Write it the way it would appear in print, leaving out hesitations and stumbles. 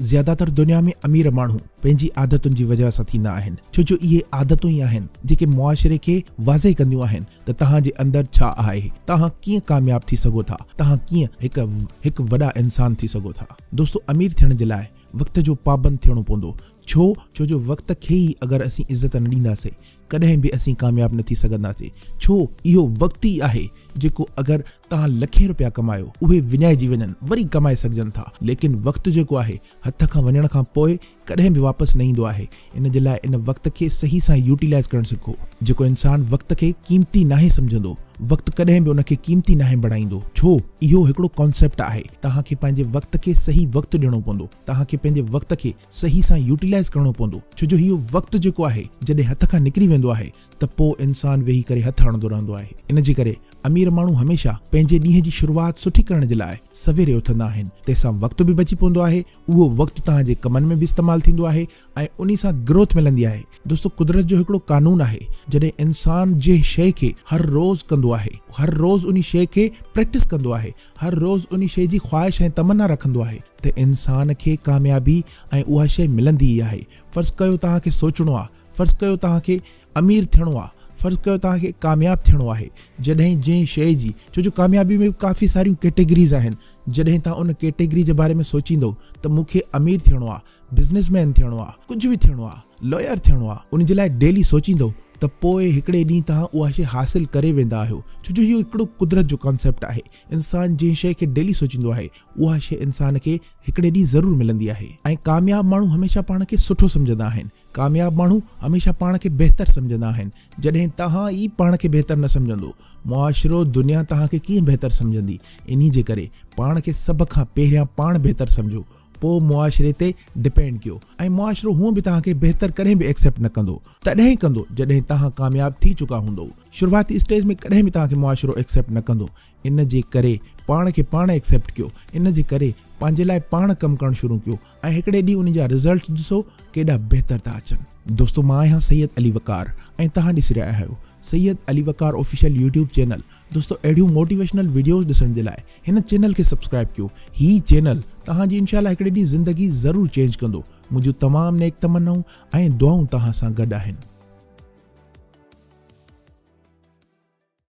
زياده تر دنيا ۾ امير ماڻهو پنهنجي عادتن جي وجهه سان ٿيندا آهن ڇو جو اهي عادتون ئي آهن جيڪي معاشري کي واضح ڪنديون آهن ته توهان جي اندر ڇا آهي، توهان ڪيئن ڪامياب ٿي سگهو ٿا، توهان ڪيئن هڪ هڪ وڏا انسان ٿي سگهو ٿا. دوستو امير ٿيڻ جي لاء وقت جو پابند ٿيڻو پوندو ڇو ڇو جو وقت کي ئي اگر اسين عزت نه ڏينداسين ڪڏهن به اسين ڪامياب نه ٿي سگهنداسين ڇو اهو وقت ئي آهي جيڪو اگر توهان لکين روپيا ڪمايو اهي وڃائجي وڃن وري ڪمائي سگهجن ٿا ليڪن وقت جيڪو آهي هٿ کان وڃڻ کان پوء ڪڏهن به واپس نه ايندو آهي ان جي لاء ان وقت کي صحيح سان يوٽيلائز ڪرڻ سکو جيڪو انسان وقت کي قيمتي ناهي سمجهندو وقت ڪڏهن به ان کي قيمتي ناهي بڻائيندو ڇو اهو هڪڙو ڪانسيپٽ آهي توهان کي پنهنجي وقت کي صحيح وقت ڏيڻو پوندو توهان کي پنهنجي وقت کي صحيح سان يوٽيلائز ڪرڻو پوندو ڇو جو اهو وقت جيڪو آهي جڏهن هٿ کان نڪري ويندو آهي ته پوء انسان ويهي ڪري هٿ هڻندو رهندو آهي ان جي ڪري امير ماڻهو هميشه پنهنجي ڏينهن جي شروعات سٺي ڪرڻ جي لاء سويري اٿندا آهن تنهن سان وقت به بچي پوندو آهي اهو وقت توهان جي ڪمن ۾ به استعمال ٿيندو آهي ۽ انهي سان گروٿ ملندي آهي دوستو قدرت جو هڪڙو قانون آهي جڏهن انسان جنهن شيء کي هر روز ڪندو آهي هر روز انهي شيء کي پريڪٽس ڪندو آهي هر روز انهي شيء جي خواهش ۽ تمنا رکندو آهي ته انسان کي ڪاميابي ۽ اها شيء ملندي ئي آهي فرض ڪيو توهان کي سوچڻو آ فرض ڪيو توهان کي امير ٿيڻو آ فرض ڪيو توهان کي ڪامياب ٿيڻو آهي جڏهن جنهن شيء جي ڇو جو ڪاميابي ۾ به ڪافي ساريون ڪيٽيگريز آهن جڏهن توهان ان ڪيٽيگري جي باري ۾ سوچيندو ته مون کي امير ٿيڻو آ بزنس مين ٿيڻو آ ڪجهه به ٿيڻو آ لائر ٿيڻو آ ان جي لاء ڊيلي سوچيندو ته پوء هڪڙي ڏينهن توهان اها شيء حاصل ڪري ويندا آهيو ڇو جو اهو هڪڙو قدرت جو ڪانسيپٽ آهي انسان جنهن شيء کي ڊيلي سوچيندو آهي اها شيء انسان کي هڪڙي ڏينهن ضرور ملندي آهي ۽ ڪامياب ماڻهو هميشه پاڻ کي سٺو سمجهندا آهن ڪامياب ماڻهو هميشه پاڻ کي بهتر سمجهندا آهن جڏهن توهان ئي پاڻ کي بهتر نه سمجهندو معاشرو دنيا توهان کي ڪيئن بهتر سمجهندي انهي جي ڪري پاڻ کي سڀ کان پهريان پاڻ بهتر سمجهو پوء معاشري تي ڊپينڊ ڪيو ۽ معاشرو هونء به توهان کي بهتر ڪڏهن به ايڪسيپٽ نه ڪندو تڏهن ڪندو جڏهن توهان ڪامياب ٿي چڪا هوندؤ شروعاتي اسٽيج ۾ ڪڏهن به توهان کي معاشرو ايڪسيپٽ نه ڪندو ان جي ڪري پاڻ کي پاڻ ايڪسيپٽ ڪيو ان جي ڪري پنهنجي لاء پاڻ ڪم ڪرڻ شروع ڪيو ۽ هڪڙي ڏينهن ان جا رزلٽس ڏسو ڪيڏا بهتر ٿا اچن. دوستو مان آهيان سيد علي وقار ۽ توهان ڏسي رهيا آهيو Syed Ali Waqar official YouTube channel دوستو اهڙيون موٽيويشنل وڊيوز ڏسڻ جي لاء هن چينل کي سبسڪرائب ڪيو هي چينل توهان جي انشاء الله هڪڙي ڏينهن زندگي ضرور چينج ڪندو منهنجون تمام نيڪ تمنائون ۽ دعائون توهان سان گڏ آهن.